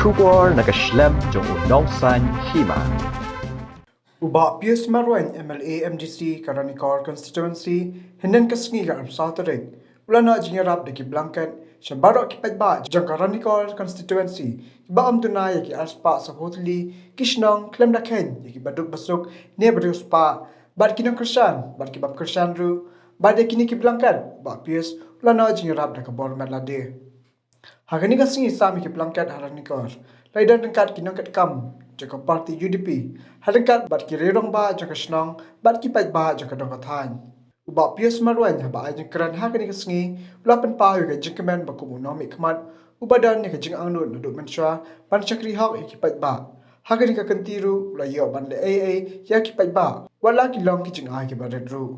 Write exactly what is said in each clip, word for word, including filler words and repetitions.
Khubor na ka shlem jong u nongsan hima. U Bah Pius Marwein, M L A M D C ka Ranikor Constituency, hynnin ka sngi ka arphew saw tarik, u la noh jingïarap da ki blanket sha baroh ki paidbah jong ka Ranikor Constituency, kiba ym duna ïa ki arspah saphew tylli ki shnong, khlem da kheiñ ïa kiba duk ba suk ne ba riewspah, bad ki nongkyrshan bad ki bym kyrshan ruh. Bad ïa kine ki blanket, u Bah Pius u la noh jingïarap da ka bor met lade. Ha kane ka sngi sam ïa ki blanket ha Ranikor, la ïadon ryngkat ki nongkitkam jong ka party U D P, ha ryngkat bad ki rangbah jong ka shnong bad ki paidbah jong ka dong ka thaiñ. U Bah Pius Marwein haba ai jingkren ha kane ka sngi, u la pynpaw ïa ka jingkmen ba kum u nongmihkhmat uba don ïa ka jingangnud naduh mynshuwa ban shakri hok ïa ki paidbah. Ha kane ka kynti ruh u la ïoh ban leh ei ei ïa ki paidbah, wat la ki long ki jingai kiba rit ruh.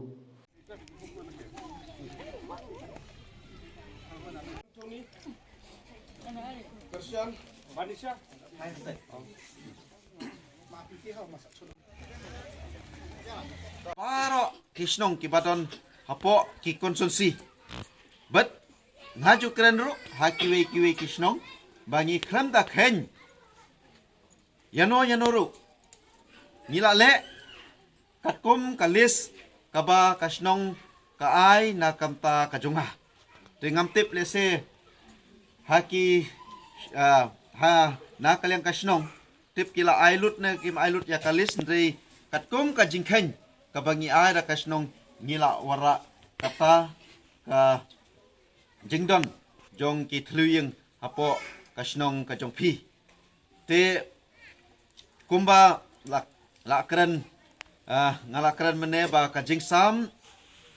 Baroh ki shnong kiba don hapoh ki constituency, bad nga ju kren ruh ha kiwei kiwei ki shnong, ba ngi khlem da kheiñ ïano ïano ruh, ngi la leh katkum ka list kaba ka shnong ka ai na ka bynta ka jong nga. Te ngam tip lehse ha ki, ah, ha na ka liang ka shnong, tip ki la ai lut ne kim ai lut ïa ka list, hynrei katkum ka jingkheiñ kaba ngi ai da ka shnong, ngi la wanrah kata ka jingdon jong ki thliew ïing hapoh ka shnong ka jong phi. Te kumba la, la kren, ah, nga la kren mynne ba ka jingsam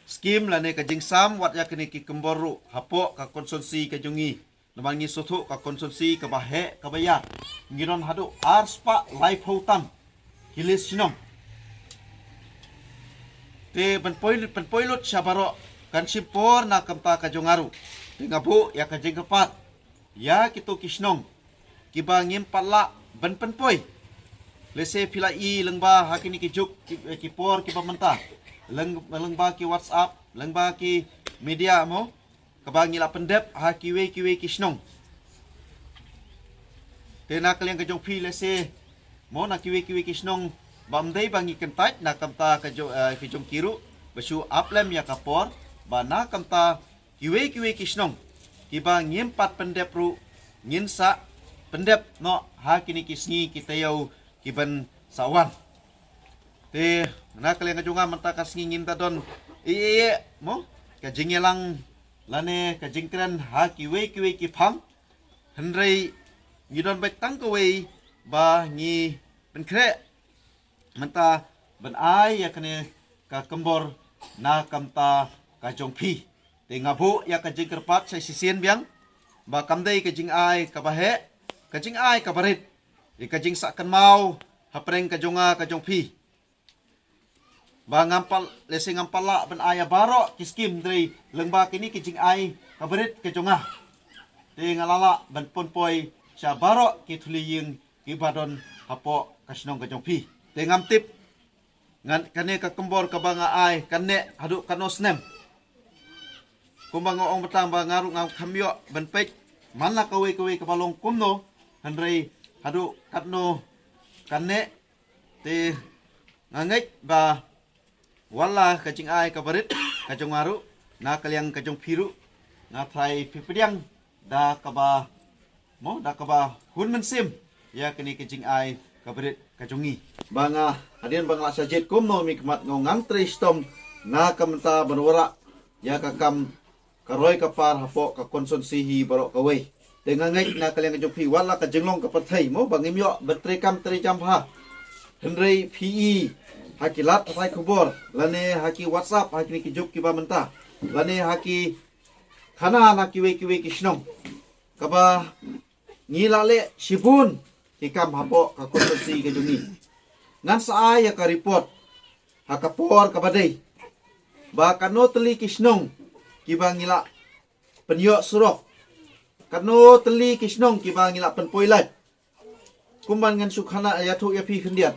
skim lane ka jingsam wat ïa kine ki kombor ruh hapoh ka constituency ka jong ngi, namar ngi sngewthuh ka constituency kaba heh kaba ïar, ngi don haduh arspah laiphew tam ki list shnong. Te ban poi, ban poi lut sha baroh kan shim por na ka bynta ka jong nga ruh. Te nga buh ïa ka jingkyrpad ïa kito ki shnong kiba ngim pat lah ban pynpoi. Lehse phi la i lyngba ha kine ki juk ki, ki por kiba mynta, lyng-, lyngba ki WhatsApp, lyngba ki media mo, kaba ngi la pyndep ha kiwei kiwei ki shnong. Te na ka liang ka jong phi lehse mo na kiwei kiwei ki shnong, bym dei ba ngi kyntait na ka bynta ka jong, eh, ki jong ki ruh, ba shu ap lem ïa ka por, ba na ka bynta kiwei kiwei ki shnong kiba ngim pat pyndep ruh, ngin sa pyndep noh ha kine ki sngi ki taïew kiban sa wan. Te na ka liang ka jong nga mynta ka sngi ngim da don ei ei ei mo ka jingïalang lane ka jingkren ha kiwei kiwei ki phang, hynrei ngi don beit tang kawei ba ngi pynkhreh mynta ban ai ïa kane ka kombor na ka bynta ka jong phi. Te nga buh ïa ka jingkyrpad sa shisien biang, ba kam dei ka jingai kaba heh, ka jingai kaba rit, ïa ka jingsah kynmaw hapdeng ka jong nga ka jong phi. Ba ngam pat, lehse ngam pat lah ban ai ïa baroh ki skim, hynrei lyngba kine ki jingai kaba rit ka jong nga, te nga la lah ban pynpoi sha baroh ki thliew ïing kiba don hapoh ka shnong ka jong phi. Te ngam tip ngan, kane ka kombor kaba nga ai kan neh haduh katno snem. Kumba nga ong mynta ba nga ruh ngam kham ïoh ban peit man la kawei kawei kaba long kumno, hynrei haduh katno kan neh. Te nga ngeit ba wat la ka jingai kaba rit ka jong nga ruh, na ka liang ka jong phi ruh, nga tharai phi pdiang da kaba mo, da kaba hun mynsiem ïa kane ka jingai kaba rit ka jong ngi. Ba nga, hadien ba nga la shah jied kum u nongmihkhmat, nga ong ngan trei shitom na ka bynta ban wanrah ïa ka kam ka roi ka par hapoh ka constituency hi baroh kawei. Te nga ngeit na ka liang ka jong phi, wat la ka jinglong ka pyrthei mo ba ngim ïoh ban trei kam trei jam bha, hynrei phi i ha ki lad pathai khubor lane ha ki WhatsApp ha kine ki juk kiba mynta, lane ha ki khana na kiwei kiwei ki shnong, kaba ngi la leh shibun ki kam hapoh ka constituency ka jong ngi. Ngan sa ai ïa ka report ha ka por kaba dei, ba katno tylli ki shnong kiba ngi la pynïoh surok, katno tylli ki shnong kiba ngi la pynpoi light. Kumban ngan shu khana ïathuh ïa phi khyndiat,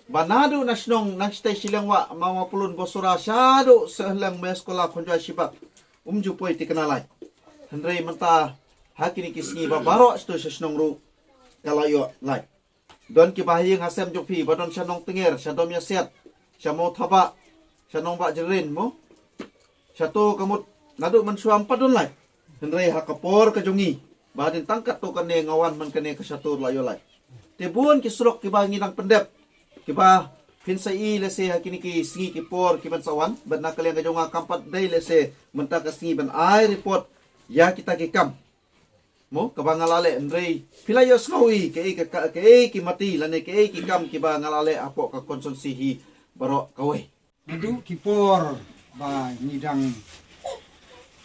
ba naduh na shnong Nongshitei Shiliang Wah, Mawpulun Bosora, shaduh Sahleng Mayaskola Khonjoi Shibak, um ju poi tikna light. Hynrei mynta ha kine ki sngi ba baroh shatu sha shnong ruh ka la ïoh lait. Don kiba ha ïing ha sem jong phi ba don sha Nongtnger, sha Domiasiat, sha Mawthabah, sha Nongbah Jylliew mo. Sha to ka mut naduh mynshuwa ym pat don lait. Hynrei ha ka por ka jong ngi ba hadien tang katto katne nga wan man kane ka sha to la ïoh lait. Te bun ki surok kiba ngi dang pyndep, kiba phin sa ïohi lehse ha kine ki sngi ki por kiban sa wan, bad na ka liang ka jong nga kam pat dei lehse mynta ka sngi ban ai report ïa kita ki kam mo kaba nga la leh, hynrei phi la ïohsngew ïa kaei ka, ka, kaei ki mati lane kaei ki kam kiba nga la leh hapoh ka constituency hi baroh kawei. Naduh ki por ba ngi dang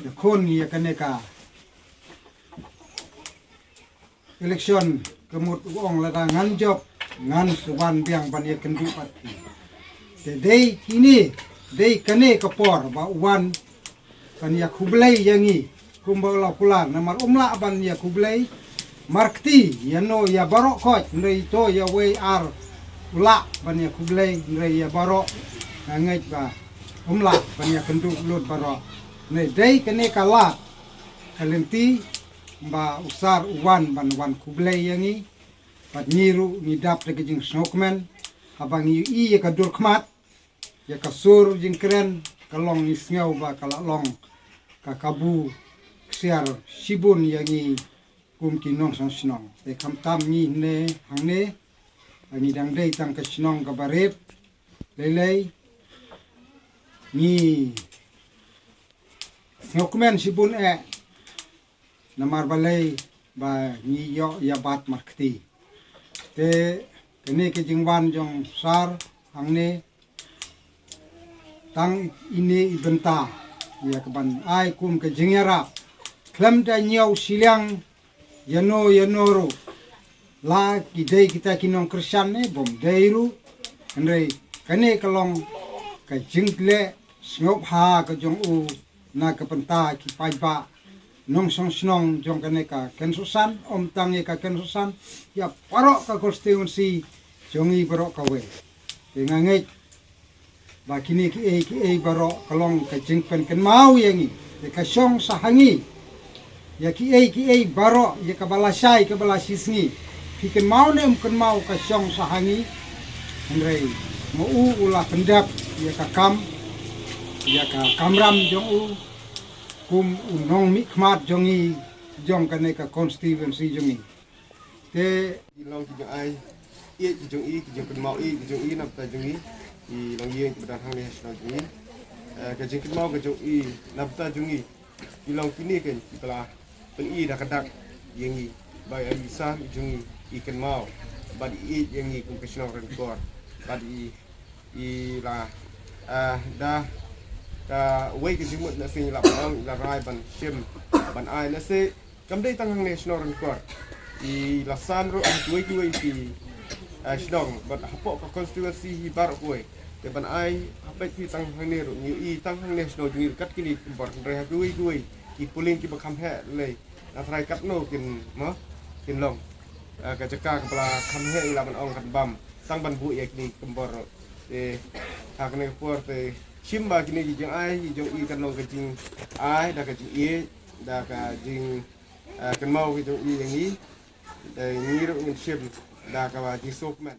ïakhun ïa kane ka election, ka mut u ong lada ngan jop ngan sa wan biang ban ïakynduh bad phi. Te dei kine, dei kane ka por ba u wan ban ïakhublei ïa ngi kumba u la kular, namar um lah ban ïakhublei markti ïano ïa baroh khoit, hynrei to ïa wei ar u lah ban ïakhublei, hynrei ïa baroh nga ngeit ba um lah ban ïakynduh lut baroh. Hynrei dei kane ka lad ka lynti ba u Sar u wan ban wan khublei ïa ngi, bad ngi ruh ngi dap da ka jingsngewkmen haba ngi ïohi ïa ka dur khmat, ïa ka sur jingkren, ka long ngi sngew ba ka la long ka kabu ksiar shibun ïa ngi kum ki nongshong shnong. Te khamtam ngi ne hangne, ba ngi dang dei tang ka shnong kaba rit, lei lei ngi sngewkmen shibun eh, namar balei ba ngi ïoh ïa bat markti. Te kane ka jingwan jong Sar hangne tang ine i bynta ïa ka ban ai kum ka jingïarap khlem da ñiew shiliang ïano ïano ruh. La ki dei kita ki nongkyrshan ne bym dei ruh, hynrei kane ka long ka jingleh sngewbha ka jong u na ka bynta ki paidbah nongshong shnong jong kane ka Kynsohsan, ym tang ïa ka Kynsohsan, ïa baroh ka constituency jong ngi baroh kawei. Te nga ngeit ba kine kiei kiei baroh ka long ka jingpynkynmaw ïa ngi, ïa ka shong sha ha ngi, ïa kiei kiei baroh, ïa kaba lashai kaba lashisngi. Phi kynmaw ne ym kynmaw, ka shong sha ha ngi. Hynrei ma u u la pyndep ïa ka kam, ïa ka kamram jong u kum u nongmihkhmat jong ngi, jong kane ka constituency jong ngi. Te ki long ki jingai ïeit ki jong i, ki jingkynmaw ïeit ki jong i na bynta jong ngi. Ki longïing kiba don hangne ha shnong jong ngi, eh, ka jingkynmaw ka jong i na bynta jong ngi. Ki long kine ki, kiba la pyni da ka dak ïa ngi ba i Sar i jong ngi i kynmaw bad i ïeit ïa ngi kum ka shnong Rankor. Bad i, i la, eh, da kawei ka jingmut na sing i la pynlong, i la rai ban shim, ban ai na se kam dei tang hangne shnong Rankor, i la san ruh ha kiwei kiwei ki, eh, shnong bad hapoh ka constituency hi baroh kawei. Te ban ai ha peit phi tang hangne ruh ngi i tang hangne shnong jong ngi kat kine ki kynbor, hynrei ha kiwei kiwei ki polling kiba kham heh lei, na tharai katno kin, mo, kin long, eh, ka jaka kaba la kham heh i la ban ong kan bam tang ban buh ïa kine ki kynbor ruh. Te ha kane ka por te shim ba kine ki jingai ki jong i kan long ka jingai da ka jingïeit da ka jing, eh, kynmaw ki jong i ïa ngi. Te ngi ruh ngin shim da kaba jingsngewkmen.